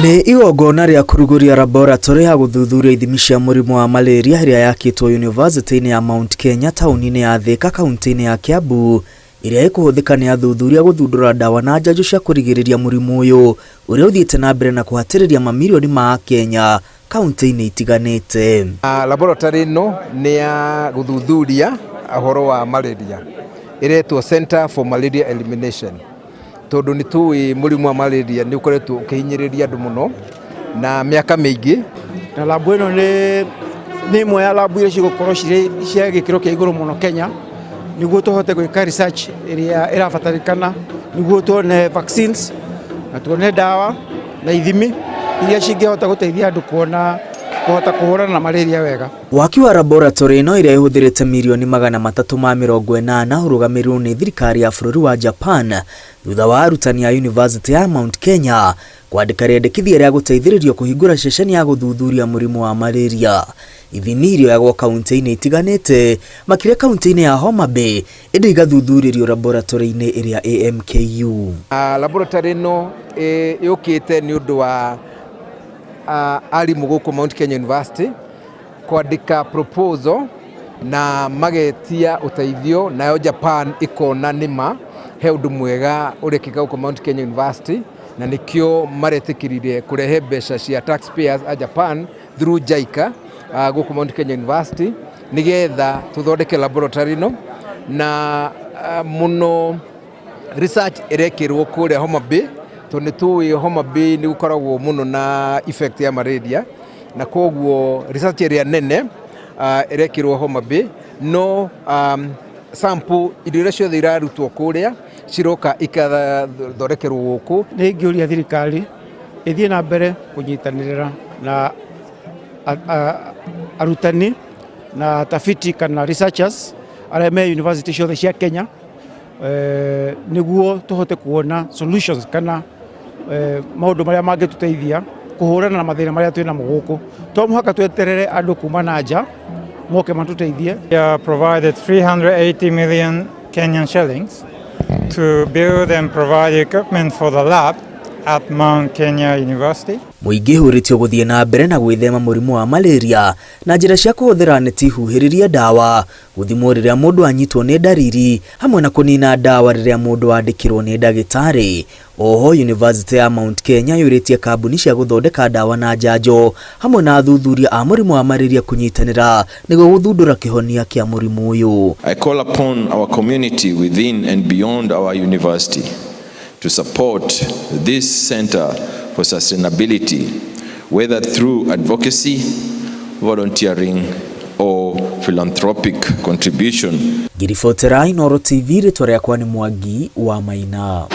Nĩ igongona rĩa kũrugũria laboratory ya gũthuthuria ithimi cia mũrimũ wa malaria ĩrĩa yakĩtwo yunivasĩtĩ-inĩ ya Mount Kenya taũni-inĩ ya Thika kaunti-inĩ ya Kiambu ĩrĩa ĩkũhũthĩka nĩ athuthuria gũthundũra ndawa na njanjo cia kũrigĩrĩria mũrimũ ũyũ ũrĩa ũthiĩte na mbere na kũhatĩrĩria mamirioni ma Akenya kaunti-inĩ itiganĩte. Laboratory ĩno nĩ ya gũthuthuria ũhoro wa malaria, ĩretwo Center for Malaria Elimination, tondũ nĩ tũĩ mũrimũ wa malaria nĩ ũkoretwo ũkĩhinyĩrĩria andũ mũno na mĩaka mĩingĩ. Na lab ĩno nĩ ĩmwe ya lab iria cigũkorwo cirĩ cia gĩkĩro kĩa igũrũ mũno Kenya, nĩguo tũhote gwĩka research ĩrĩa ĩrabatarĩkana nĩguo tuone vaccines na tuone ndawa na ithimi iria cingĩhota gũteithia andũ kuona kũhota kũhũrana na malaria wega. Waki wa laboratory ĩno ĩrĩa ĩhũthĩrĩte mirioni 380 ũrũgamĩrĩirwo nĩ thirikari ya bũrũri wa Japan thutha wa arutani a yunivasĩtĩ ya Mount Kenya kwandĩka rĩendekithia rĩa gũteithĩrĩrio kũhingũra ceceni ya gũthuthuria mũrimũ wa malaria. Ithimi irioyagwo kaunti-inĩ itiganĩte makĩria kaunti-inĩ ya Homa Bay ĩndĩ igathuthurĩrio laboratory-inĩ ĩrĩa ĩ MKU. Laboratory ĩno yũkĩte nĩ ũndũ wa arimũ gũkũ Mount Kenya University kwandĩka proposal na magetia ũteithio, nayo Japan ĩkona nĩma he ũndũ mwega ũrekĩka gũkũ Mount Kenya University, na nĩkĩo maretĩkĩrire kũrehe mbeca cia taxpayers a Japan through JICA gũkũ Mount Kenya University nĩgetha tũthondeke laboratory ĩno na mũno research ĩrekĩrwo kũrĩa Homa Bay, tondũ nĩ tũĩ Homa Bay nĩ gũkoragwo mũno na effect ya malaria, na koguo research ĩrĩa nene ĩrekĩrwo Homa Bay, no sample indo iria ciothe irarutwo kũrĩa ciroka ikathondekerwo gũkũ. Nĩ ingĩũria thirikari ĩthiĩ na mbere kũnyitanĩra na arutani na tafiti kana researchers arĩa me university ciothe cia Kenya, nĩguo tũhote kuona solutions kana maũndũ marĩa mangĩtũteithia kũhũrana na mathĩna marĩa twĩ namo gũkũ. To mũhaka tweterere andũ kuma na nja moke matũteithie. We are provided 380 million Kenyan shillings to build and provide equipment for the lab at Mount Kenya University. Mũingĩ ũrĩtio gũthiĩ na mbere na gwĩthema mũrimũ wa malaria na njĩra cia kũhũthĩra neti huhĩrĩrie ndawa, gũthimwo rĩrĩa mũndũ anyitwo nĩ ndariri, hamwe na kũnina ndawa rĩrĩa mũndũ andĩkĩrwo nĩ ndagĩtarĩ. Oho University ya Mount Kenya yũrĩtie kambuni cia gũthondeka ndawa na njanjo hamwe na athuthuria a mũrimũ wa malaria kũnyitanĩra nĩguo gũthundũra kĩhonia kĩa mũrimũ ũyũ. I call upon our community within and beyond our university to support this Center for Sustainability, whether through advocacy, volunteering, or philanthropic contribution. Ngiribotera Inooro TV, rĩtwa rĩakwa nĩ Mwangi wa Maina.